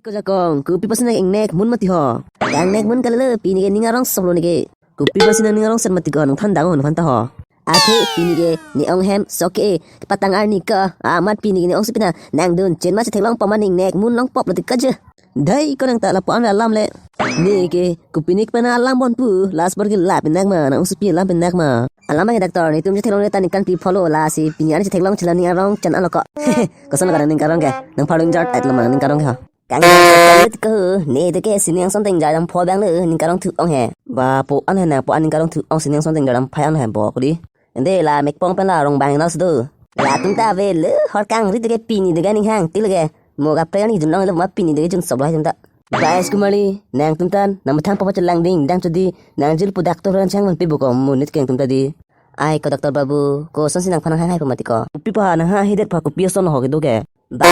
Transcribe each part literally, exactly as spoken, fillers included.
Ko jakong, kopi pusi nang ingnek mun mati ho. Kangnek mun kalilo, pini ke ning arong soplo neke. Kopi pusi nang ning arong set mati ko, nang than dang-o nang than ta ho. Athe pini ke ne-ong hem sok ke, patang arni ke, amat pini ke ne-ong si pina nangdun chen ma chetheklong poma ne ingnek mun longpop lo ti kaje. Dai ko nang ta lapu-an alam le. Neke, kopi ne pena alam bon pu, last bar ke la pinak ma, nang-ong si pi alam pinak ma. Alam ke doctor, netum chetheklongle ta ningkan phli pho lo, lasi pini an chetheklong chelo ning arong chan alo ko. Koson lo ka nang ning arong ke, nang pharo ingjart et lo ma ning arong ke ho. Kang ning arong ke ho, ne de ke si ning ason te ingjart dam pho abang lo, ning arong thu-ong he. Ba po an he nang, po an ning arong thu-ong si ning ason te ingjart dam phai an he bo kodi. Ende la mekpong pen la rong bang nang si do. Latum ta ave le, hor kangri de ke pini de ke ning hang til ke. Mo kaprek arni jun longle ma pini de ke jun soplo he tum ta. Ba es Kumari, nangtum tan, nang methang papa chelang ding, dang chodi, nang jil pu doctor ran chang man pi buko, monit keng tum ta di. Ai ko doctor babu, koson si nang phan nang hang hai pamati ko. Kopi pa nang hang hai det pa kopi ason ho kedo ke. Ba,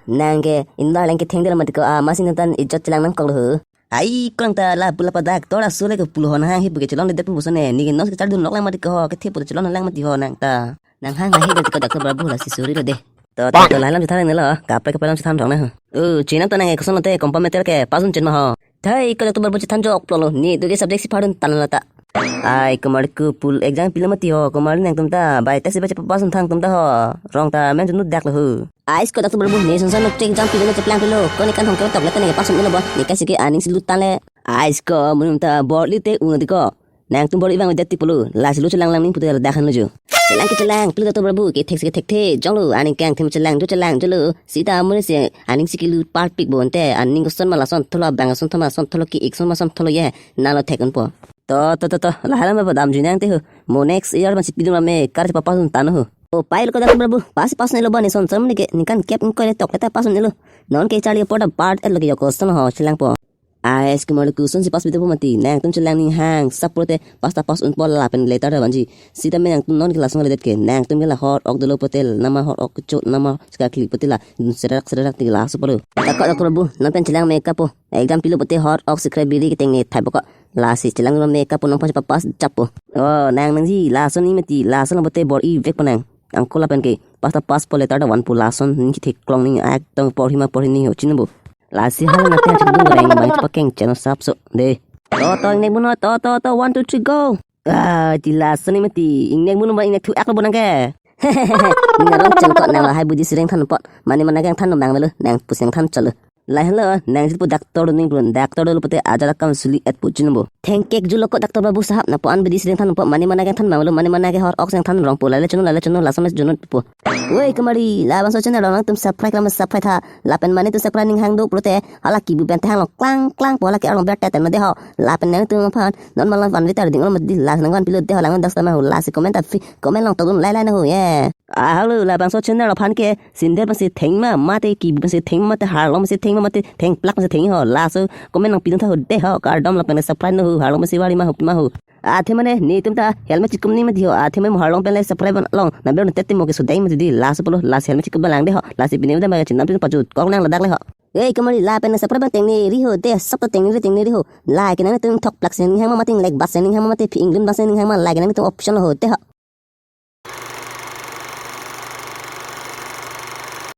nang ke, inda lang ke theng de la mati ko, a, masi nang tan ijot chelang nang kok lo ho. Ai, ko nang ta la pu la pa doctor asu le ko pulo ho nang hang hai pu ke chelong le det pu bosan ne, ne ke non ke char dun lok lang mati ko ho, kethe pu chelong lang mati ho nang ta. Nang hang hai det ko doctor babu lasi suri lo de. To, to, to, lalam chethan ne lo, kaprek kaprek lam chethan thong na ho. O, chinam ta nang ke koson lo te, kompa meter ke, pass un chen ma ho. Thai ko doctor babu chethan jok plo lo, ne tu ke subject si pharo dun tan lo ta. Ai, Kumari ko pul exam pilo mati ho, Kumari nangtum ta, bai test bai chepa pass un thang tum ta ho, rong ta men junu dak lo ho. Ai, ko doctor babu, ne son son nok check exam pilo ne cheplang pilo, ko ne kan hong ke tok le ta ne pass un lo bo, ne ka si ke aning si lut tan le. Ai, ko mun ta bor li te un di ko. Nangtum bor ivang vedet ti pulo, lasi lo chelang lang ning pute dak han lo jo. Chelang ke chelang, pilo doctor babu, ke thek si ke thekthe, jong lo, aning kangthem chelang, jo chelang, jo lo. Sita amuri si, aning si ke lut parpik bo ante, aning koson ma lason tholo, bang ason thoma, son tholo ke ik son ma son tholo ye, nang lo thek un po. To, to, to, to, la halam ba dam ju nang te ho. Mo next year ma si pidun ma me, kar chepa pass un tan ho. O, pai lo ko doctor babu, pass, pass ne lo ba ne son, son ne ke, ningkan kep ingkoi le tok le ta pass un ne lo. Non ke charli por ta part et lo ke yo koson ho, chelang po. Ai, es Kumari koson si pass pite po mati, nangtum chelang ning hang, sap pulote, pass ta pass un po lapen letter ta vanji. Sita me nangtum non ke lason le det ke, nangtum ke la hor ok dolo pote, nama hor ok kecho, nama sika kli pote la, serak serak ti la so polo. Tako doctor babu, non pen chelang me kapo, exam pilo pote hor ok sikre biri keteng ne thai boko. Lasi chelang me kapo nong pass pass chapo. O, nang nangji, lason ne mati, lason pote bor ivek po nang. Angko lapen ke, pass ta pass po letter ta van po lason, ne ketheklong ne ak tong porhi ma porhi ne ho chin bo. Lasi hala nate chikdung goreng bang chepakeng channel sap so de. To to ingnek mun ho to to to one two three go. Ah, ti lason ne mati ingnek mun ba ingnek thu ak lo bo nang ke. Ning arong chel ko nang lahai budi sireng than pot. Mane mana keng than bang lo nang puseng than cholo. Lahai lo nang jil pu doctor ning pun doctor lo pote ajar akam suli et pu chin bo. Thengkek julo ko doctor babu sahab na po an bidi sireng than po mane mana keng than bang lo mane mana ke hor ok seng than rong po lale chunu lale chunu lason le chunu po. Woi Kumari, labangso channel nangtum subscribe lam subscribe tha. Lapen mane tu subscribe ning hang do pulote hala kibu pen thang lo klang klang po hala ke arong ber teten ma de ho. Lapen nangtum aphan non malam van vitar ding lo ma di la nang van pilo de ho lang das tama ho lasi comment ta free comment long todun lai lai na ho ye. Ah, halo labangso channel aphan ke sinde pasi theng ma mate kibu pasi theng ma mate harlong pasi theng ma mate thengplak pasi theng ho laso comment nang pidun tha ho de ho kardom lapen subscribe no ho harlong pasi wari ma ho pi ma ho. Athe mane netum ta helmet chikum ni mati ho. Athe mane mo harlong pen le subscribe long na ber tete mo ke sudai mati di lasi polo lasi helmet chikum lang de ho. Lasi pine udah mane chinam pin pajut kok nang ladak le ho. Ei Kumari lapen subscribe teng ne ri ho de sap to teng ne ri teng ne ri ho. Like nangtum thok plak seng ning hang ma mati like bas seng ning hang ma mati phi inglun bas seng ning hang ma like nangtum option ho de ho.